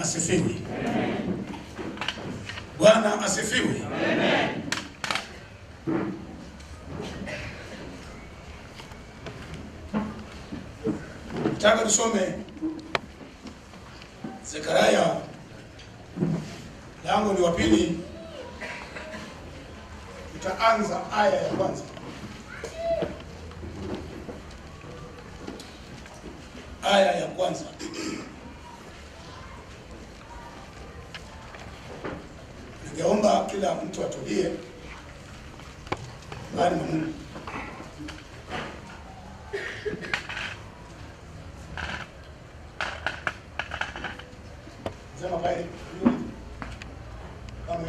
Bwana asifiwe. Bwana asifiwe. Amen. Nataka tusome Zekaria lango ni wa pili, tutaanza aya ya kwanza. Aya ya kwanza. Ningeomba kila mtu atulie bali Mungu. Sema pale. Kama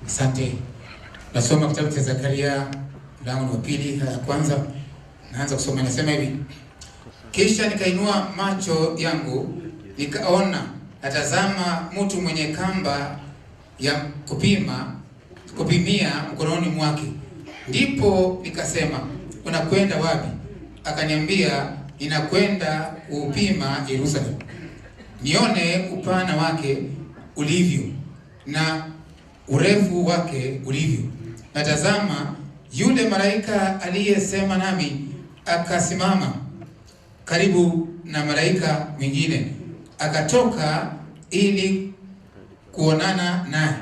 Asante. Nasoma kitabu cha Zakaria mlango wa pili aya ya kwanza. Naanza kusoma, nasema hivi: Kisha nikainua macho yangu nikaona, natazama mtu mwenye kamba ya kupimia mkononi mwake. Ndipo nikasema, unakwenda wapi? Akaniambia, ninakwenda kuupima Yerusalemu, nione upana wake ulivyo na urefu wake ulivyo. Natazama, yule malaika aliyesema nami akasimama karibu na malaika mwingine, akatoka ili kuonana naye.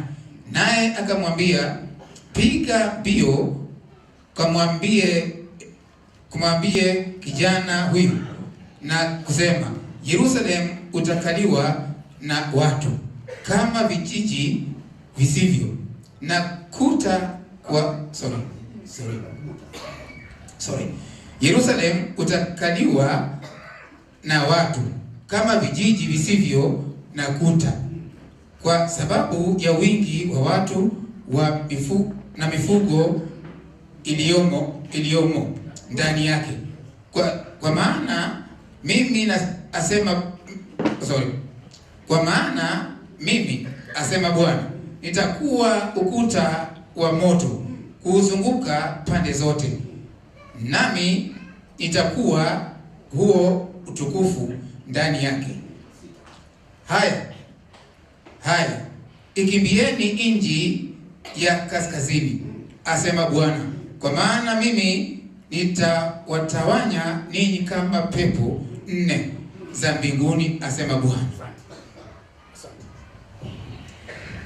Naye akamwambia, piga mbio kumwambie kijana huyu na kusema, Yerusalemu utakaliwa na watu kama vijiji visivyo na kuta kwa sorry. Yerusalemu utakaliwa na watu kama vijiji visivyo na kuta, kwa sababu ya wingi wa watu wa na mifugo iliyomo ndani yake. Kwa maana mimi asema kwa maana mimi asema Bwana, nitakuwa ukuta wa moto kuuzunguka pande zote, nami nitakuwa huo utukufu ndani yake. Haya, ikimbieni inji ya kaskazini, asema Bwana, kwa maana mimi nitawatawanya ninyi kama pepo nne za mbinguni, asema Bwana.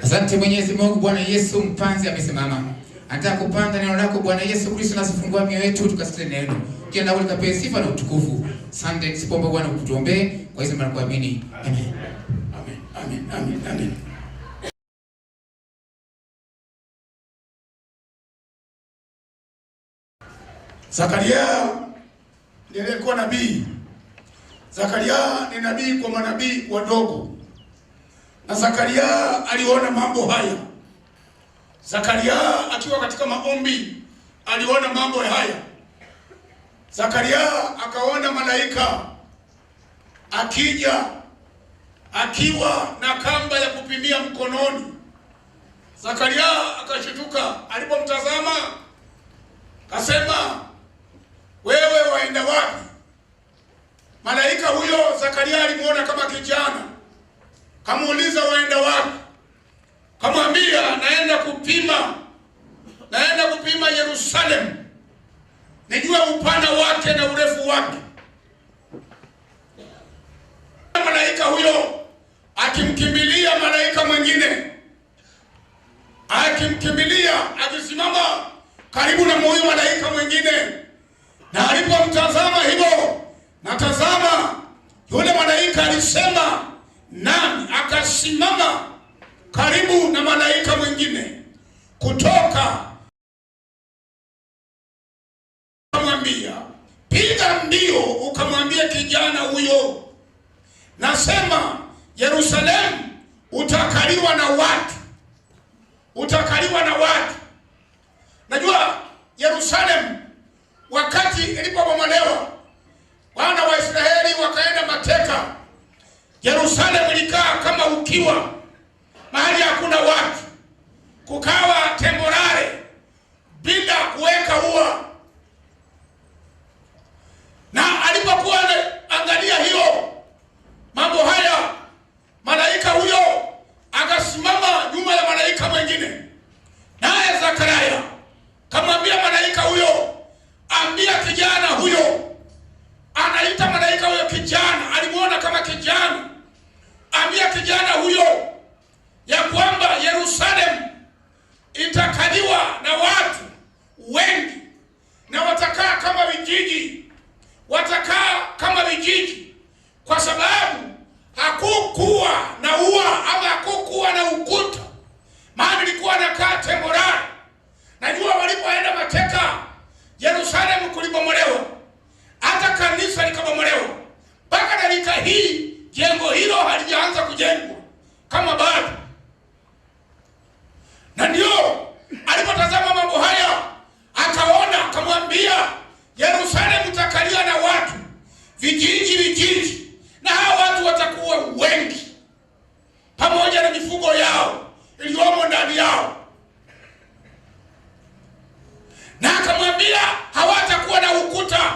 Asante Mwenyezi Mungu. Bwana Yesu mpanzi amesimama, anataka kupanda neno lako Bwana Yesu Kristo, na sifungua mioyo yetu tukasikie neno. Kila lako likapewe sifa na utukufu. Asante, sipomba Bwana ukutuombee kwa hizo maana kuamini. Amen. Amen. Amen. Amen. Amen. Zakaria ndiye aliyekuwa nabii. Zakaria ni nabii kwa manabii wadogo. Na Zakaria aliona mambo haya. Zakaria akiwa katika maombi aliona mambo haya. Zakaria akaona malaika akija akiwa na kamba ya kupimia mkononi. Zakaria akashtuka alipomtazama, akasema, wewe waenda wapi? Malaika huyo Zakaria alimuona kama kijana, kamuuliza waenda wapi? Kamwambia naenda kupima Yerusalemu, nijue upana wake na urefu wake. Malaika huyo akimkimbilia malaika mwingine, akimkimbilia, akisimama karibu na huyo malaika mwingine, na alipomtazama hivyo, natazama yule malaika alisema nami, akasimama karibu na malaika mwingine kutoka, akamwambia, piga mbio ukamwambia kijana huyo, nasema Yerusalemu utakaliwa na watu, utakaliwa na watu. Najua Yerusalemu wakati ilipobomolewa, wana wa Israeli wakaenda mateka, Yerusalemu ilikaa kama ukiwa, mahali hakuna watu, kukawa temporary bila kuweka ua. ulibomolewa, hata kanisa likabomolewa. Mpaka dakika hii jengo hilo halijaanza kujengwa kama bado. Na ndio alipotazama mambo haya akaona, akamwambia Yerusalemu utakalia na watu vijiji vijiji, na hao watu watakuwa wengi pamoja na mifugo yao iliyomo ndani yao. Na akamwambia hawatakuwa na ukuta,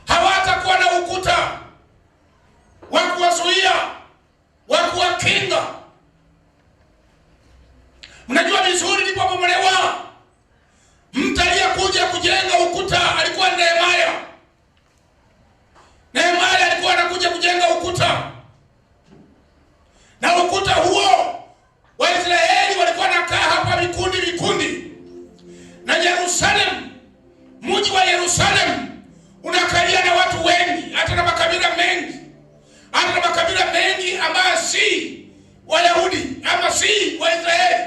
hawatakuwa na ukuta wa kuwazuia, wa kuwakinga. Mnajua vizuri ilipobomolewa, mtu aliyekuja kujenga ukuta alikuwa Nehemia. Nehemia alikuwa anakuja kujenga ukuta, na ukuta huo Waisraeli walikuwa wanakaa hapa vikundi vikundi, na Yerusalemu, mji wa Yerusalemu unakalia na watu wengi, hata na makabila mengi, hata na makabila mengi ambayo si Wayahudi ama si Waisraeli.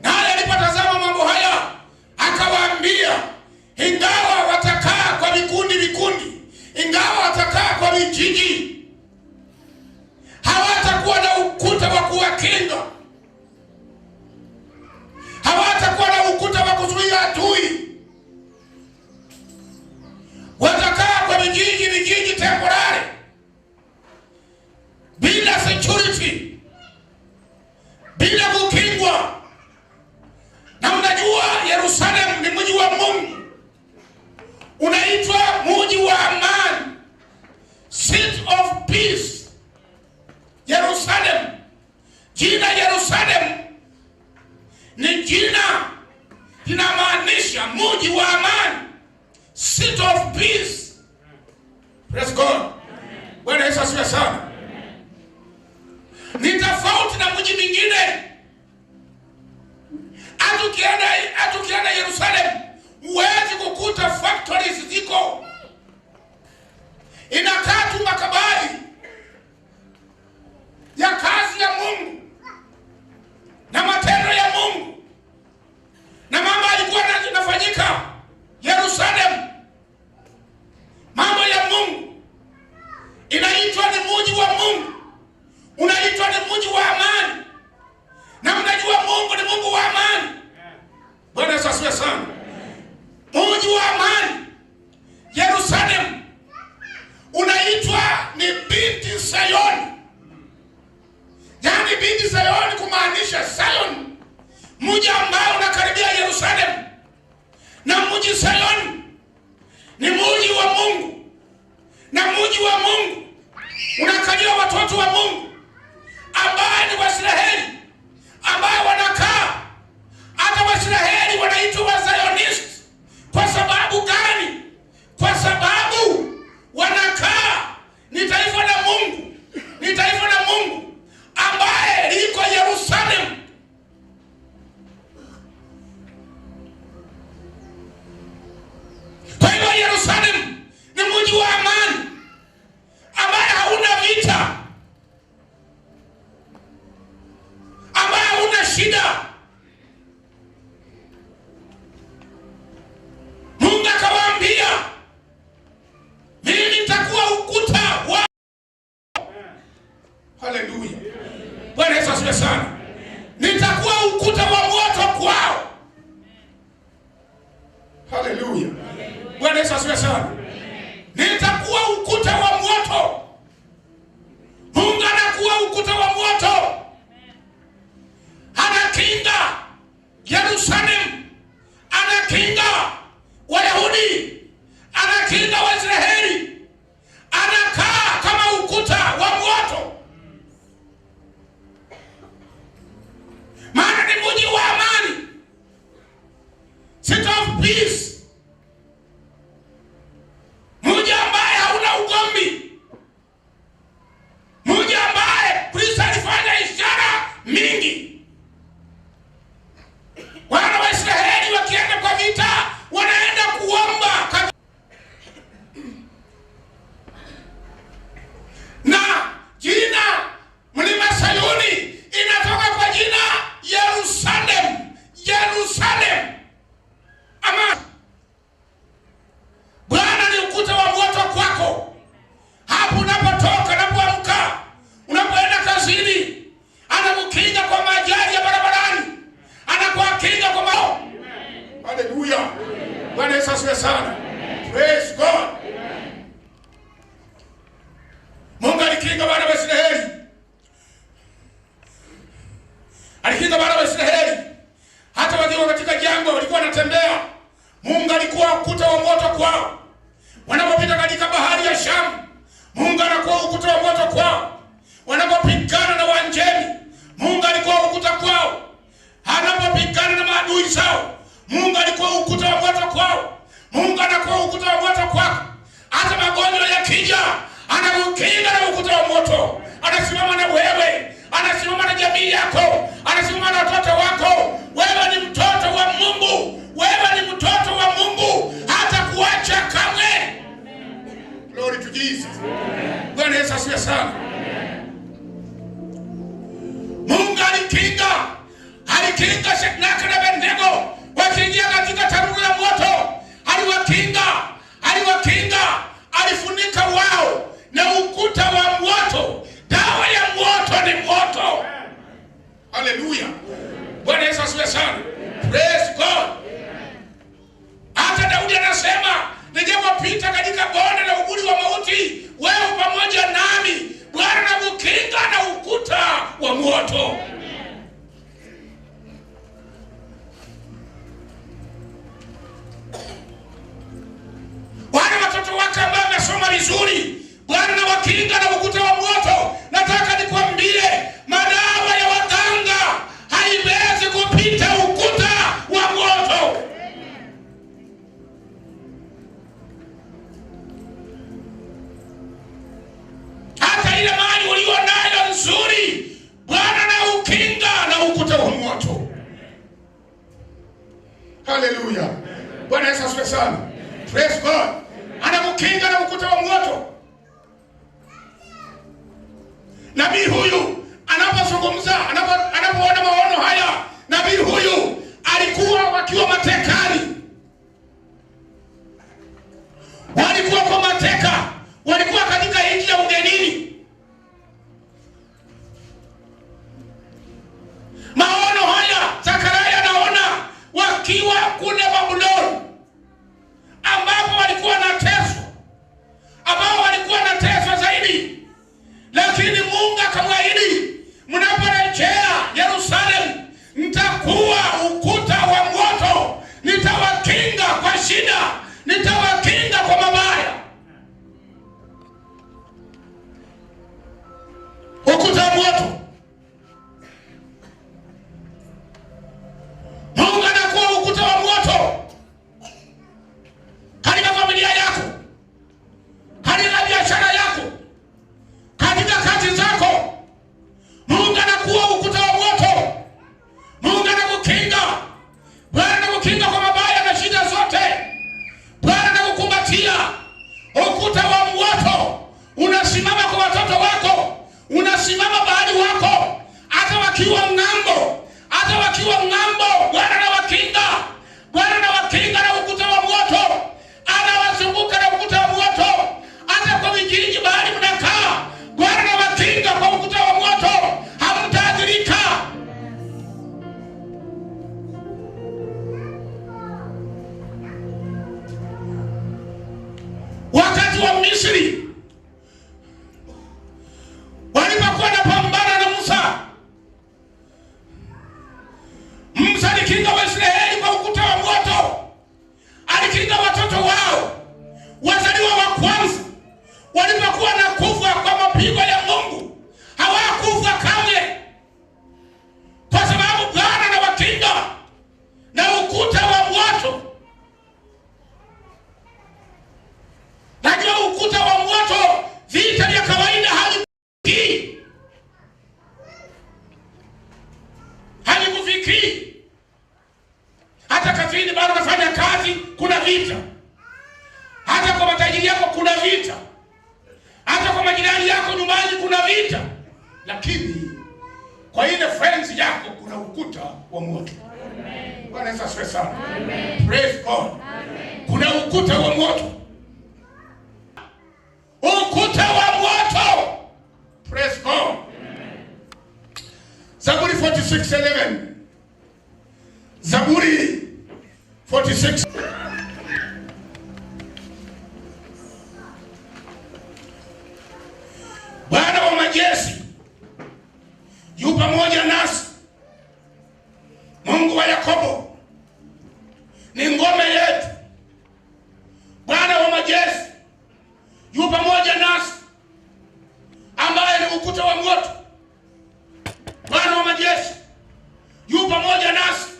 Naye alipotazama mambo haya akawaambia, ingawa watakaa kwa vikundi vikundi, ingawa watakaa kwa vijiji, hawatakuwa na ukuta wa kuwakinga, hawatakuwa na ukuta wa kuzuia adui. Watakaa kwa vijiji vijiji temporary, bila security, bila kukingwa. Na mnajua Yerusalemu ni mji wa Mungu, unaitwa mji wa amani, city of peace. Yerusalemu, jina Yerusalemu ni jina linamaanisha mji wa amani, city of peace. Praise God. Bwana Yesu asifiwe sana. Ni tofauti na mji mwingine. Hata ukienda Yerusalemu huwezi kukuta factories ziko, inakaa tu makabari ya kazi ya Mungu na matendo ya Mungu na mambo yalikuwa yanafanyika Yerusalemu, mambo ya Mungu. Inaitwa ni mji wa Mungu, unaitwa ni mji wa amani. Na mnajua Mungu ni Mungu wa amani. Bwana Yesu asifiwe sana. Mji wa amani Yerusalemu unaitwa ni asifiwe sana. Praise God. Mungu alikinga wana wa Israeli. Alikinga wana wa Israeli. Hata wakiwa katika jangwa walikuwa wanatembea, Mungu alikuwa ukuta wa moto kwao. Wanapopita katika bahari ya Shamu, Mungu anakuwa ukuta wa moto kwao. Wanapopigana na Wanjemi, Mungu alikuwa ukuta kwao. Anapopigana na maadui zao, Mungu alikuwa ukuta wa moto kwao. Mungu anakuwa ukuta wa moto kwako. Hata magonjwa yakija, anakukinga na ukuta wa moto. Anasimama na wewe, anasimama na jamii yako, anasimama na watoto wako. Wewe ni mtoto wa Mungu, wewe ni mtoto wa Mungu, hata kuacha kamwe. Glory to Jesus. Bwana Yesu asifiwe sana. Mungu alikinga, alikinga Shadraka na Abednego wakiingia katika tanuru la moto. Aliwakinga, aliwakinga, alifunika wao na ukuta wa moto. Dawa ya moto ni moto. Haleluya. Bwana Yesu asifiwe sana. Praise God. Hata Daudi anasema, nijapopita katika bonde la uvuli wa mauti, wewe pamoja nami. Bwana anakukinga na ukuta wa moto. Wale watoto wake ambao wamesoma vizuri, Bwana anawakinga na ukuta wa moto. Nataka nikwambie, madawa ya waganga haiwezi kupita ukuta wa moto. Hata ile mali ulio nayo nzuri, Bwana anaukinga na ukuta wa moto. Haleluya. Bwana Yesu asifiwe sana. Praise God. Anakukinga na ukuta wa moto. Nabii huyu anapozungumza, anapoona maono haya, nabii huyu alikuwa wakiwa matekani. Walikuwa kwa mateka, walikuwa katika nchi ya ugenini. Maono haya Zakaria anaona wakiwa kule Babuloni, ambapo walikuwa wanateswa, ambao walikuwa wanateswa zaidi. Lakini Mungu akamwahidi, mnaporejea Yerusalemu, nitakuwa ukuta wa moto, nitawakinga kwa shida, nitawakinga kwa mabaya. Ukuta wa moto. Mungu anakuwa ukuta wa moto katika familia yako, katika biashara yako, katika kazi zako. Mungu anakuwa ukuta wa moto. Mungu anakukinga. Bwana anakukinga kwa mabaya na shida zote. Bwana anakukumbatia. Ukuta wa moto unasimama kwa watoto wako, unasimama bahari wako, hata wakiwa ng'ambo, hata wakiwa ng'ambo, Bwana anawakinga. Bwana anawakinga na ukuta wa moto, anawazunguka na ukuta wa moto. Hata kwa vijiji bahari mnakaa, Bwana anawakinga kwa ukuta wa moto, hamtaathirika. Wakati wa Misri walipokuwa wanapambana na Musa, Musa alikinga Waisraeli kwa ukuta wa moto. Alikinga watoto wao wazaliwa wa kwanza walipokuwa na kufa kwa mapigo ya Mungu, hawakufa kamwe, kwa sababu Bwana anawakinga na ukuta wa moto. Najua ukuta wa moto, vita vya kawaida havikufikii, havikufikii. Hata kazini bado unafanya kazi, kuna vita. Hata kwa matajiri yako kuna vita. Hata kwa majirani yako nyumbani kuna vita. Lakini kwa ile friends yako kuna ukuta wa moto. Bwana Yesu asifiwe sana. Praise God. Amen. Kuna ukuta wa moto. Ukuta wa moto. Praise God. Zaburi 46:11. Zaburi 46. Yakobo ni ngome yetu. Bwana wa majeshi yu pamoja nasi, ambaye ni ukuta wa moto. Bwana wa majeshi yu pamoja nasi,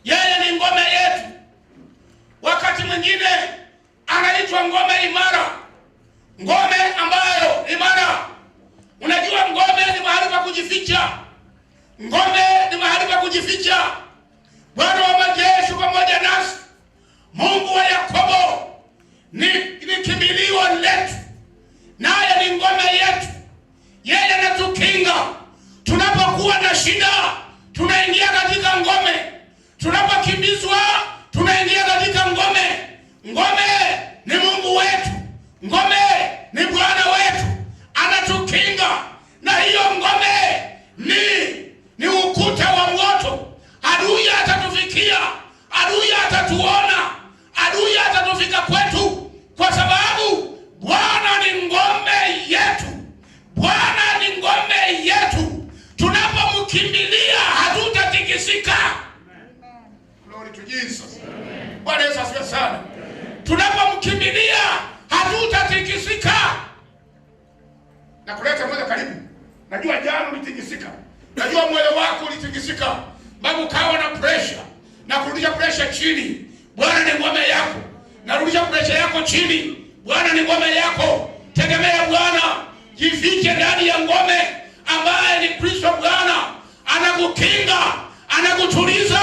yeye ni ngome yetu. Wakati mwingine anaitwa ngome imara, ngome ambayo imara. Unajua ngome ni mahali pa kujificha, ngome ni mahali pa kujificha. Bwana wa majeshi pamoja nasi, Mungu wa Yakobo ni kimbilio letu, naye ni ngome yetu. Yeye anatukinga tunapokuwa na shida, tunaingia katika ngome. Tunapokimbizwa, tunaingia katika ngome. Ngome ni Mungu wetu, ngome ni Bwana wetu, anatukinga. Na hiyo ngome ni ukuta wa moto. Adui atatufikia, adui atatuona, adui atatufika kwetu, kwa sababu Bwana ni ngome yetu. Bwana ni ngome yetu. Tunapomkimbilia hatutatikisika. Glory to Jesus. Bwana Yesu asifiwe sana. Tunapomkimbilia hatutatikisika. Na kuleta moja karibu. Najua jana ulitikisika. Najua moyo wako ulitikisika. Babu kawa na pressure. Na kurudisha pressure chini. Bwana ni ngome yako. Narudisha pressure yako chini. Bwana ni ngome yako. Tegemea Bwana. Jifiche ndani ya ngome ambaye ni Kristo Bwana. Anakukinga, anakutuliza.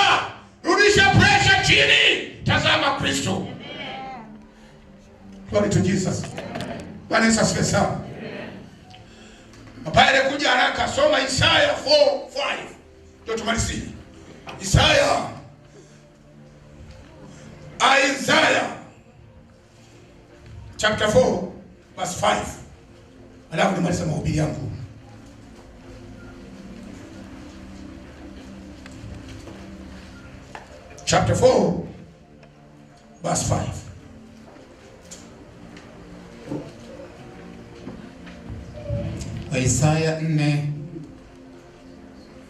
Rudisha pressure chini. Tazama Kristo. Glory to Jesus. Bwana Yesu asifiwe sana. Hapa kuja haraka, soma Isaya 4:5. Ndio tumalizie. Isaya chapter 4 verse 5. Alafu nimalize mahubiri yangu. Chapter 4 verse 5. Isaya 4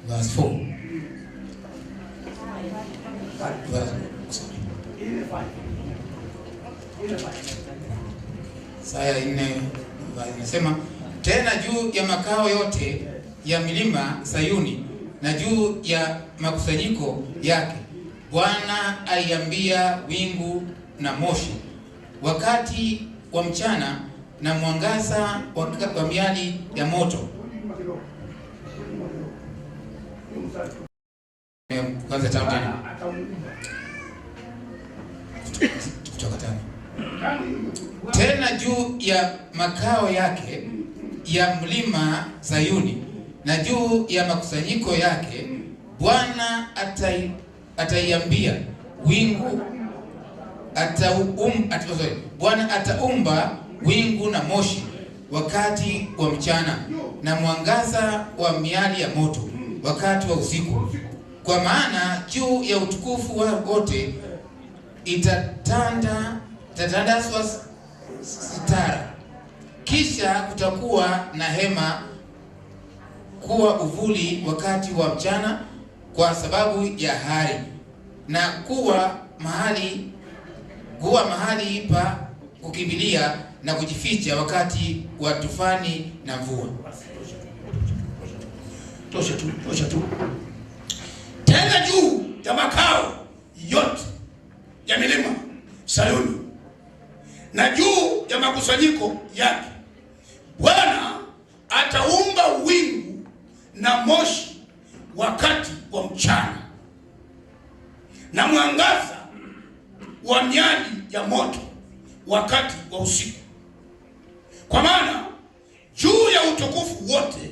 verse 4. Isaya 4 inasema, tena juu ya makao yote ya milima Sayuni na juu ya makusanyiko yake Bwana aiambia wingu na moshi wakati wa mchana na mwangaza wa miali ya moto. Kwanza tano tena. Kutoka tano. Tena juu ya makao yake ya mlima Sayuni na juu ya makusanyiko yake Bwana ataiambia wingu Bwana ataumba wingu na moshi wakati wa mchana na mwangaza wa miali ya moto wakati wa usiku. Kwa maana juu ya utukufu wa wote itatandazwa sitara. Kisha kutakuwa na hema kuwa uvuli wakati wa mchana kwa sababu ya hari, na kuwa mahali pa kukimbilia na kujificha wakati wa tufani na mvua. Tosha tu, tosha tu. Tena juu ya makao yote ya milima Sayuni na juu ya makusanyiko yake Bwana ataumba wingu na moshi wakati wa mchana na mwangaza wa miali ya moto wakati wa usiku. Kwa maana juu ya utukufu wote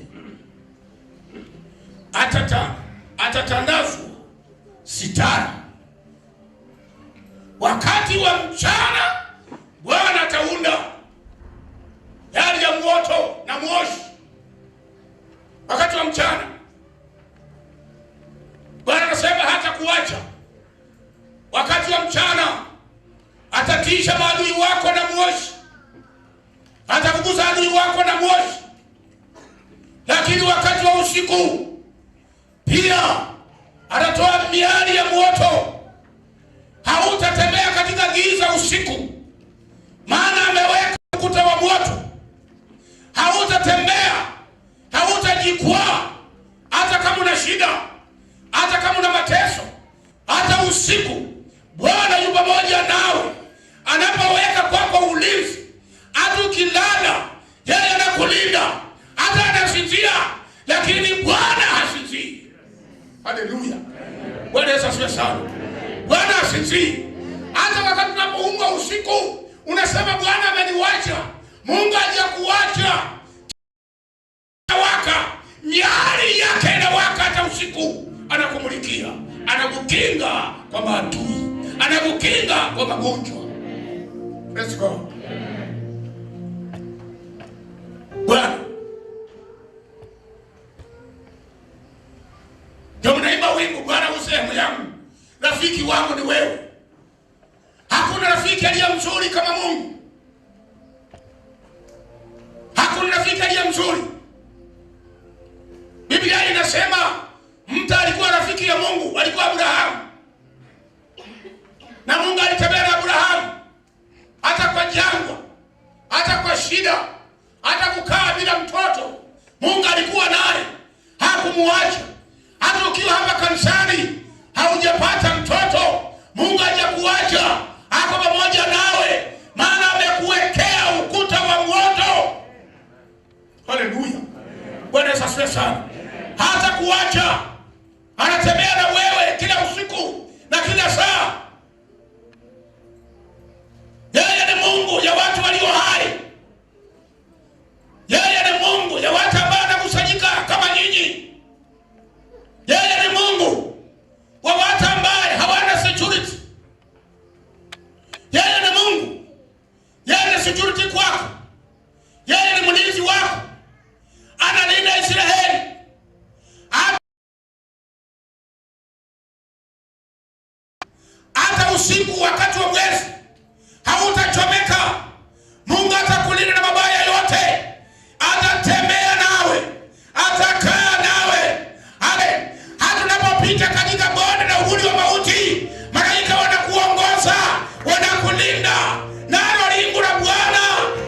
atatandazwa sitara. Wakati wa mchana Bwana ataunda yali ya moto na moshi. Wakati wa mchana Bwana anasema hata kuacha. Wakati wa mchana atatisha maadui wako na moshi, atafukuza adui wako na moshi. Lakini wakati wa usiku pia Atatoa miali ya moto. Hautatembea katika giza usiku, maana ameweka ukuta wa moto. Hautatembea, hautajikwaa, hata kama una shida, hata kama una mateso, hata usiku. Bwana yu pamoja nawe. Anapoweka kwako ulinzi, hata ukilala yeye anakulinda. Hata anasinzia, lakini Bwana hasinzii. Haleluya. Bwana Yesu asifiwe sana. Bwana hasinzii. Hata wakati unapoumwa usiku unasema Bwana ameniacha. Mungu hajakuacha. Waka miali yake inawaka hata usiku, anakumulikia, anakukinga kwa maadui, anakukinga kwa magonjwa. Let's go. Bwana ndio mnaimba wimbo, Bwana usehemu yangu, rafiki wangu ni wewe. Hakuna rafiki aliye mzuri kama Mungu. Hakuna rafiki aliye mzuri. Biblia inasema mtu alikuwa rafiki ya Mungu, alikuwa Abrahamu. Na Mungu alitembea na Abrahamu hata kwa jangwa, hata kwa shida, hata kukaa bila mtoto. Mungu alikuwa naye, hakumuacha. Hata ukiwa hapa kanisani haujapata mtoto, Mungu hajakuacha, ako pamoja nawe, maana amekuwekea ukuta wa moto. Haleluya. Bwana Yesu asifiwe sana. Hata kuacha, anatembea na wewe kila usiku na kila saa. Yeye ni Mungu ya watu walio hai. Yeye ni Mungu ya watu ambao wanakusanyika kama nyinyi. Yeye ni Mungu wa watu ambao hawana security. Yeye ni Mungu. Yeye ni security kwako. Yeye ni mlinzi wako. Analinda Israeli. Hata usiku wakati wa mwezi hautachomeka. Mungu atakulinda na mabaya yote. Atatembea nawe, atakaa nawe. Hata unapopita katika bonde la uvuli wa mauti, malaika wanakuongoza, wanakulinda. Nalo wingu la Bwana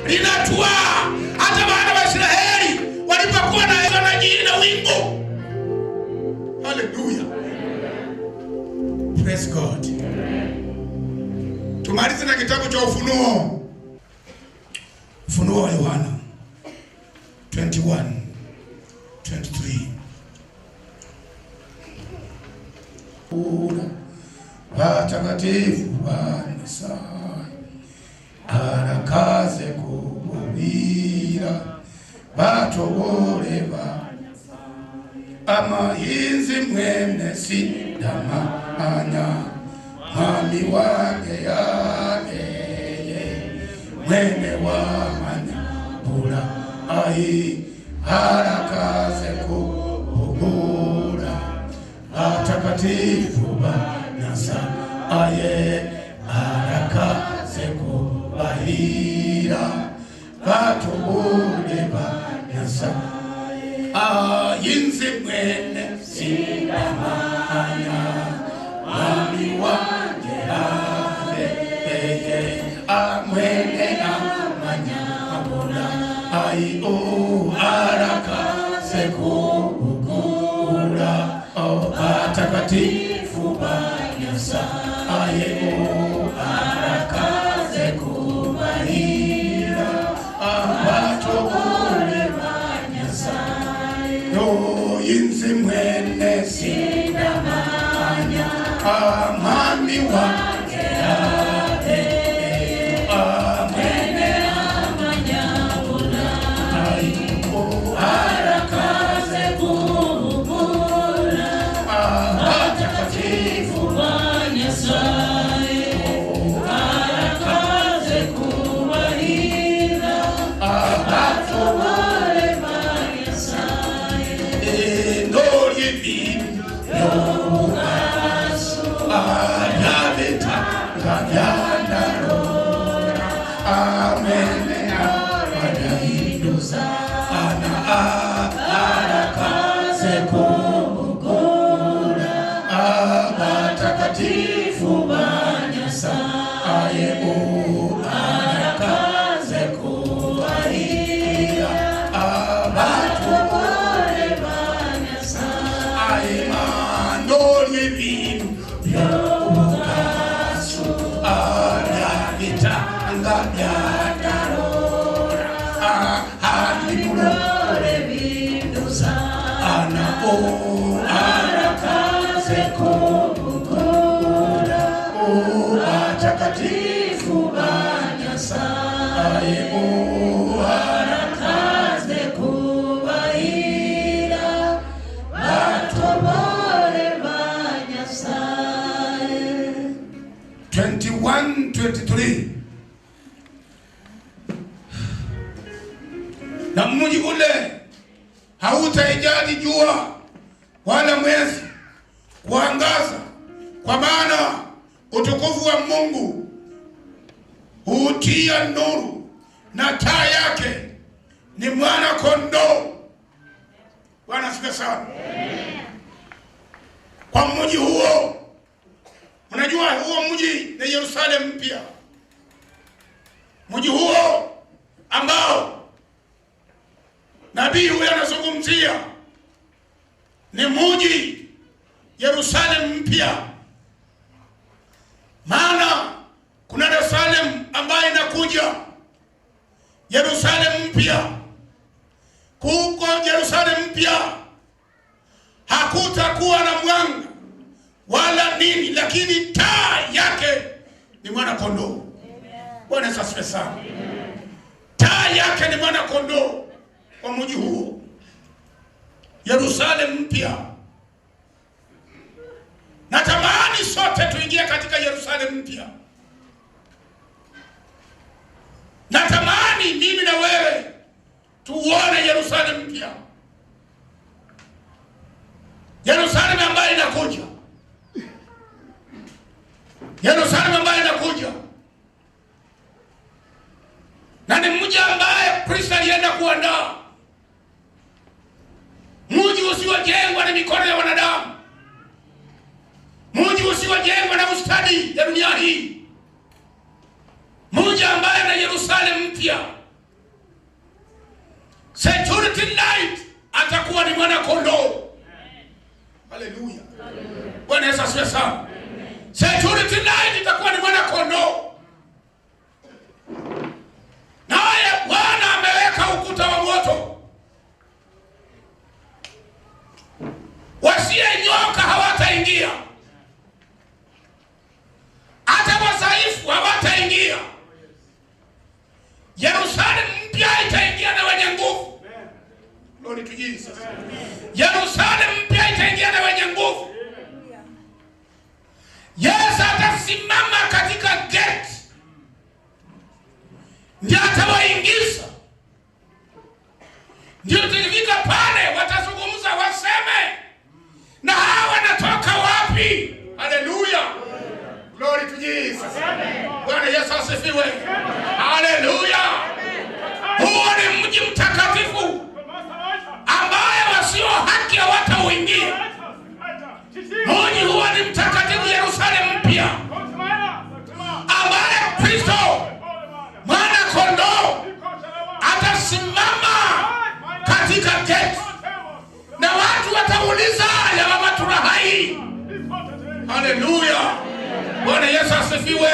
linatwaa. Hata wana wa Israeli walipokuwa na jina na wingu. Haleluya. Praise God. Tumalize na kitabu cha Ufunuo. Ufunuo wa Yohana 21:23. Watakatifu wa Nyasaye arakaze kububira batobole ba amahinzi mwene sidamanya mwami wange yabeye mwene wamanya bula ahi arakaze kubugura watakatifu ba Nyasaye arakaze kubahira batobole ba Nyasaye ayinzi mwene sidamanya mwami wange abeye amwene amanya abula ai o arakaze kubugura watakatifu ba Nyasaye o arakaze kubahira abatobole ba Nyasaye yinzi mwene sidamanya amami wange abeye amwene amanya bula ai o arakaze kubugura watakatifu ba Nyasaye arakaze kubahira abatobole ba Nyasaye endoli ayabeta ngayandalora amene abadahinduza ana arakaze kubugura Atakatifu ba Nyasaye arakaze kubaira abantu Batobore ba Nyasaye mandoli bintu byobukasu arabitanga byadarora handimuro Bidore binduza ana arakaze kubukura atakatifu ba Nyasaye arakaze kubaira batobore ba Nyasaye. 21 23. Na mji ule hautahitaji jua wala mwezi kuangaza, kwa maana utukufu wa Mungu huutia nuru, na taa yake ni mwana kondoo. Bwana asifiwe sana. Kwa mji huo, unajua huo mji ni Yerusalemu mpya, mji huo ambao nabii huyo anazungumzia ni mji Yerusalemu mpya. Maana kuna Yerusalemu ambayo inakuja, Yerusalemu mpya. Kuko Yerusalemu mpya hakutakuwa na mwanga wala nini, lakini taa yake ni mwana kondoo. Bwana Yesu asifiwe sana. Taa yake ni mwana kondoo kwa mji huo, Yerusalemu mpya. Natamani sote tuingie katika Yerusalemu mpya. Natamani mimi na wewe tuone Yerusalemu mpya, Yerusalemu ambayo inakuja, Yerusalemu ambayo inakuja. Na ni mji ambaye Kristo alienda kuandaa, mji usiojengwa na mikono ya wanadamu, mji usiojengwa na ustadi ya dunia hii, mji ambaye na Yerusalemu mpya. Security light atakuwa ni mwana kondoo. Haleluya. Bwana Yesu asifiwe sana. Security light itakuwa ni mwana kondoo. Naye Bwana ameweka ukuta wa moto, wasiyenyoka hawataingia, hata wasaifu hawataingia. Yerusalemu mpya itaingia na wenye nguvu. Glory to Jesus. Yerusalemu mpya itaingia na wenye nguvu. Yesu atasimama katika gate, ndiye atawaingiza. Ndio tulifika pale, watazungumza waseme, na hawa wanatoka wapi? Haleluya. Glory to Jesus. Bwana Yesu asifiwe. Haleluya. Huo ni mji mtakatifu ambaye wasio haki hawatauingia. Mji huo ni mtakatifu, Yerusalemu mpya, ambaye Kristo mwana kondoo atasimama katika gate, na watu watauliza ya mama turahai. Haleluya. Bwana Yesu asifiwe.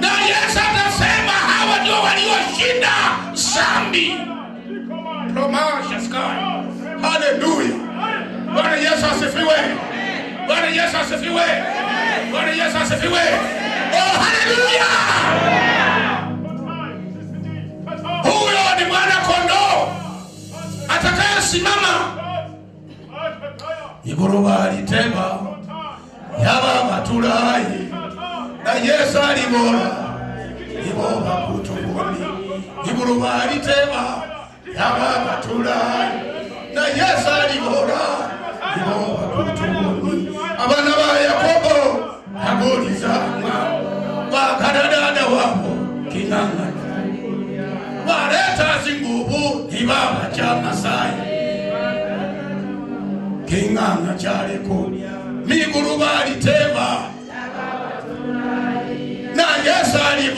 Na Yesu atasema hawa ndio walioshinda dhambi. Haleluya. Bwana Yesu asifiwe. Bwana Yesu asifiwe. Bwana Yesu asifiwe. Oh, haleluya. Huyo ni mwana kondoo atakayesimama. Igoroba alitema yaba matulai na Yesu alibora iboba kutubuni. Igoroba alitema yaba matulai na Yesu alibora iboba kutubuni. Abana ba Yakobo agolizama bakadadada wabo kinanga bareta zingubu ibaba cha Masai kinganga chaliko miguru balitema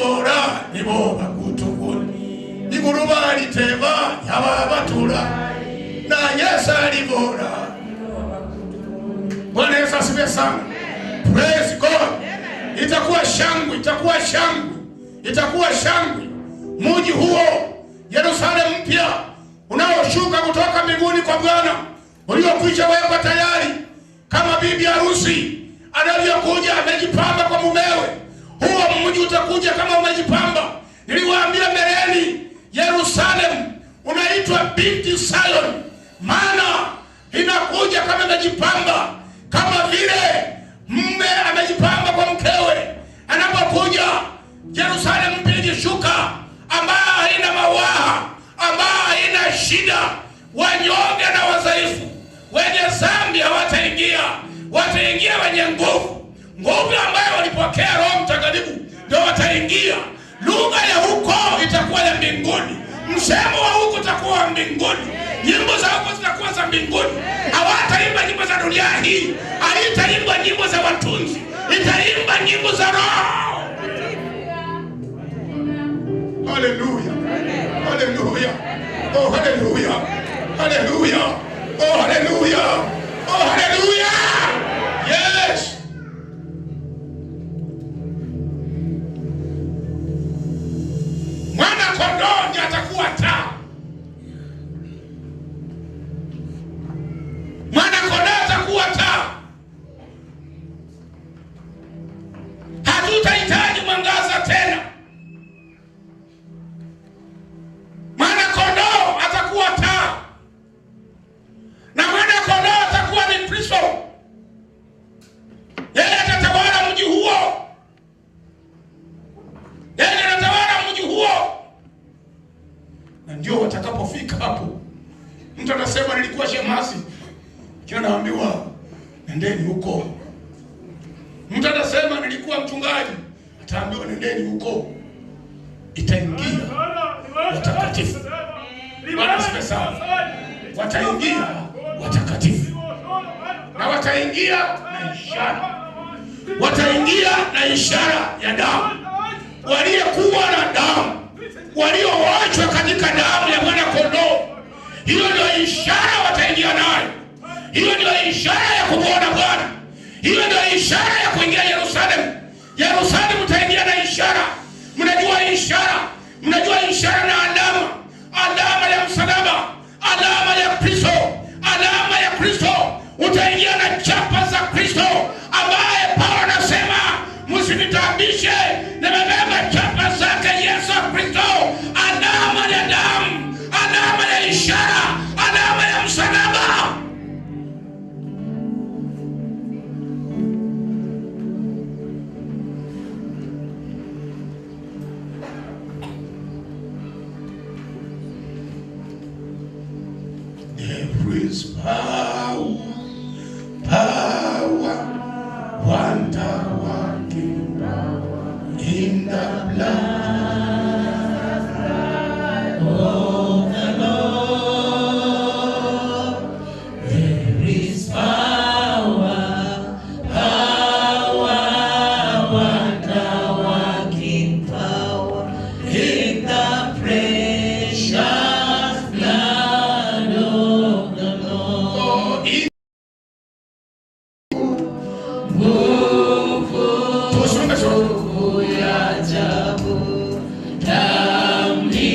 alivora nibo bakutukuni likulu baliteva yaba batula na Yesu alivora. Bwana Yesu asifiwe sana. Praise God. Itakuwa shangwe, itakuwa shangwe, itakuwa shangwe. Mji huo Yerusalemu mpya unaoshuka kutoka mbinguni kwa Bwana, uliokwisha wekwa tayari kama bibi harusi anavyokuja amejipamba kwa mumewe. Huo mji utakuja kama umejipamba. Niliwaambia mbeleni, Yerusalemu unaitwa binti Sion, maana inakuja kama imejipamba, kama vile mume amejipamba kwa mkewe. Anapokuja Yerusalemu mpya ikishuka, ambayo haina mawaha, ambayo haina shida, wanyonge na wadhaifu, wenye dhambi hawataingia, wataingia wenye nguvu, nguvu ambayo walipokea Roho Mtakatifu ndio wataingia. Lugha ya huko itakuwa ya mbinguni, msemo wa huko utakuwa wa mbinguni, nyimbo za huko zitakuwa za mbinguni. Hawataimba nyimbo za dunia hii, haitaimba nyimbo za watunzi, itaimba nyimbo za Roho. Hallelujah. Hallelujah. Oh, hallelujah. Hallelujah. Oh, hallelujah. Oh, hallelujah. Yes. Mwana kondoo ndiye atakuwa taa. Mwana kondoo atakuwa taa. Hatutahitaji mwangaza tena. Mwana kondoo atakuwa taa. Na mwana kondoo atakuwa ni Kristo. Yeye atatawala mji huo. Yeye atatawala mji huo. Na ndio watakapofika hapo, mtu atasema nilikuwa shemasi, kila naambiwa nendeni huko. Mtu atasema nilikuwa mchungaji, ataambiwa nendeni huko. Itaingia watakatifu. Bwana asifiwe sana. Wataingia watakatifu, na wataingia na ishara, wataingia na ishara ya damu. Waliokuwa na damu, walioachwa katika damu ya mwana kondoo, hiyo ndio ishara wataingia nayo. Hiyo ndio ishara ya kumwona Bwana. Hiyo ndio ishara ya kuingia Yerusalemu. Yerusalemu utaingia na ishara. Mnajua ishara, mnajua ishara na alama, alama ya msalaba, alama ya Kristo, alama ya Kristo. Utaingia na chapa za Kristo, ambaye Paulo anasema msinitabishe, nimebeba chapa zake Yesu Kristo, alama ya damu, alama ya ishara, alama ya msalaba. There is power, power, wonder working in the blood of the Lord. There is power, power, wonder working power in the precious blood of the Lord. Tusimame sote. Nguvu ya ajabu damni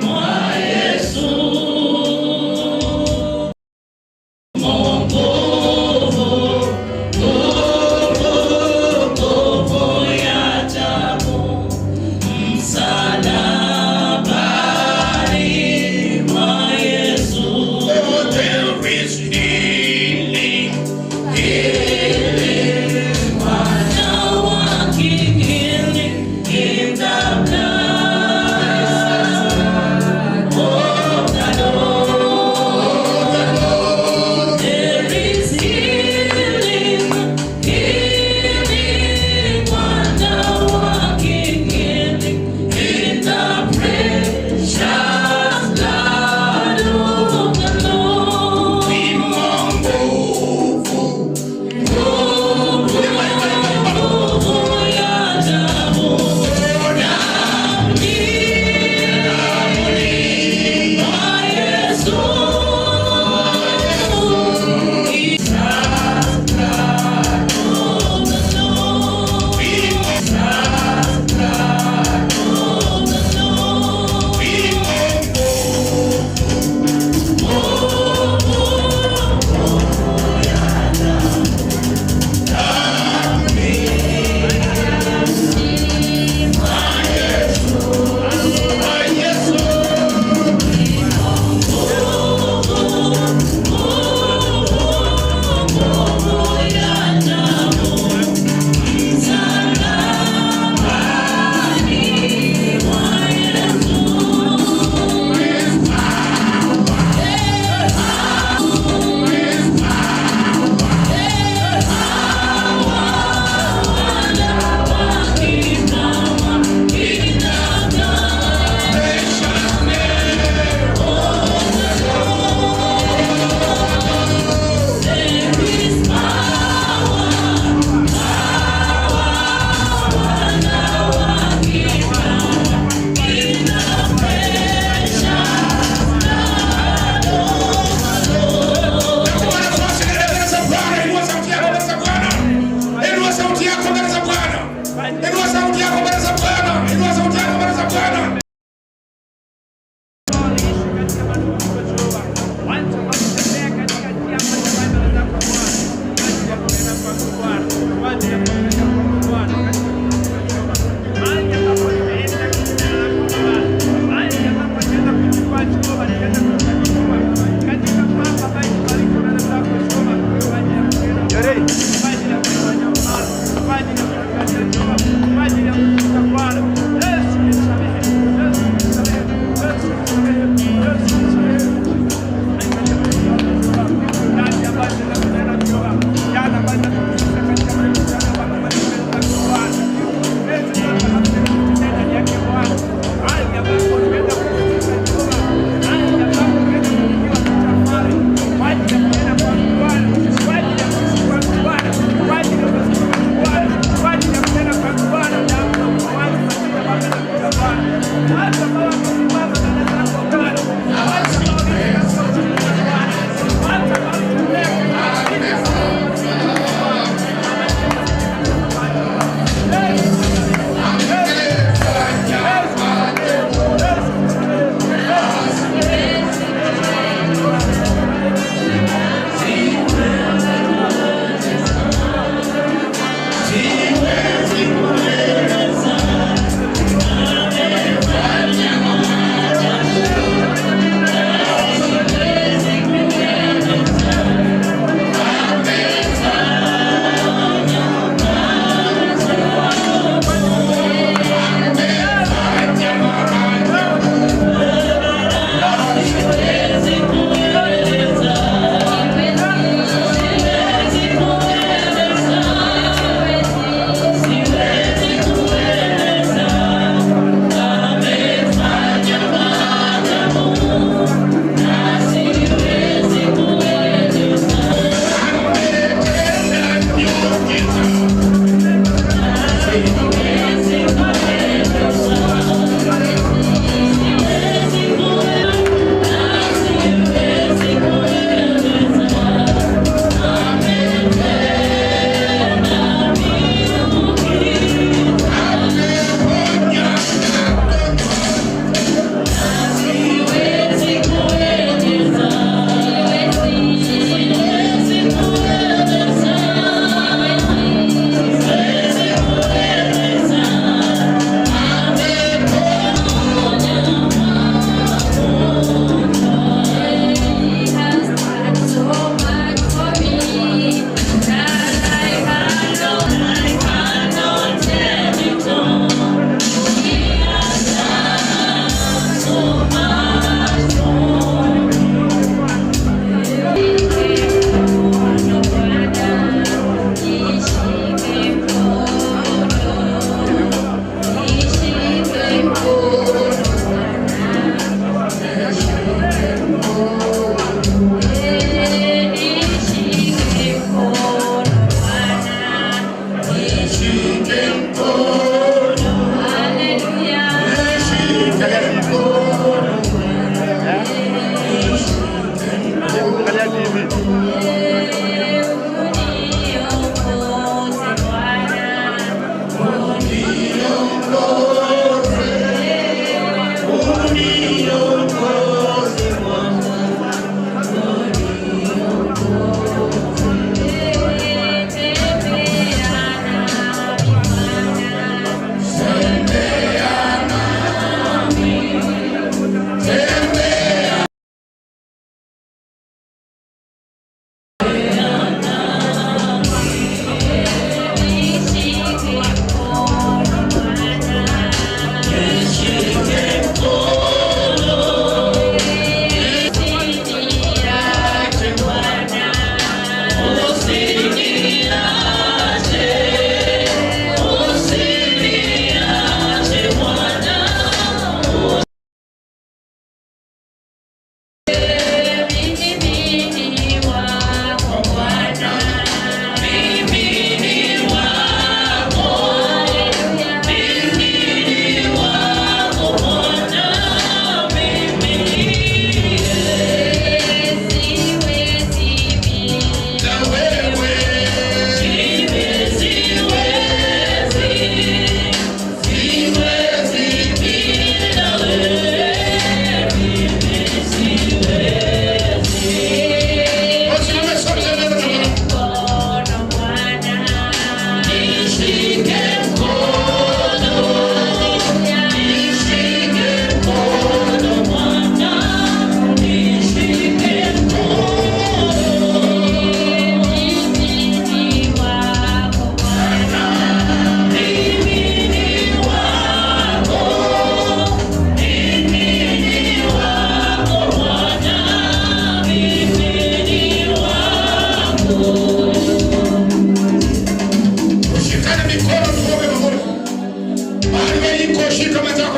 mwa Yesu, nguvu, nguvu ya ajabu msalabani mwa Yesu. Oh, there is healing, healing. Wonder working healing in the blood of the Lord. There is healing, healing, wonder working healing in the precious blood of the Lord. Imo nguvu,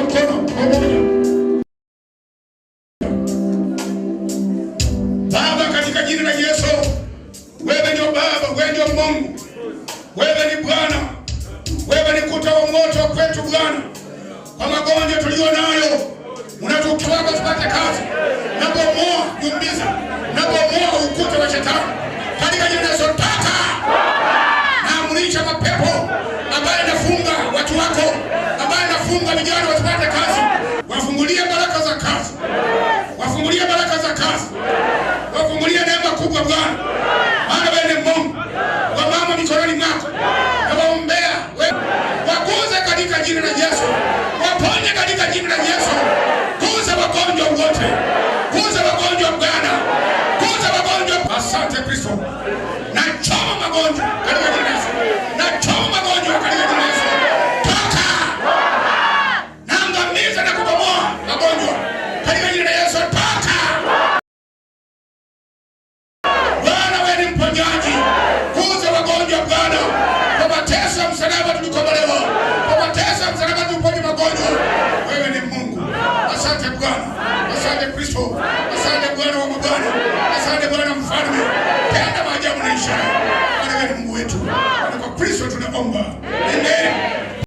mkono pamoja. Baba, katika jina la Yesu, wewe ndio Baba, wewe ndio Mungu, wewe ni Bwana, wewe ni kuta wa moto kwetu Bwana. Kwa magonjwa tuliyo nayo, unatukiwako tupate kazi. Nabomoa yumbiza, nabomoa ukuta wa shetani katika jina la Yesu, toka! Naamrisha mapepo ambayo nafunga watu wako, ambayo nafunga vijana wasipate kazi, wafungulie baraka za kazi, wafungulie baraka za kazi, wafungulie neema kubwa Bwana, maana wewe ni Mungu. Wamama mikononi mwako nawaombea, waguze katika jina la Yesu, waponye katika jina la Yesu. Guza wagonjwa wote, guza wagonjwa Bwana, guza wagonjwa. Asante Kristo, nachoma magonjwa katika jina la Yesu, nachoma magonjwa katika jina la Yesu. Toka! Naangamiza na kubomoa magonjwa katika jina la Yesu. Toka! Bwana, wewe ni mponyaji, guza wagonjwa Bwana. Kwa mateso ya msalaba tulikombolewa, kwa mateso ya msalaba tuliponya magonjwa. Wewe ni Mungu. Asante Bwana, asante Kristo, asante Bwana wa mabwana, asante Bwana mfalme. Tenda maajabu na ishara, maana wewe ni Mungu wetu. Na kwa Kristo tunaomba, amen.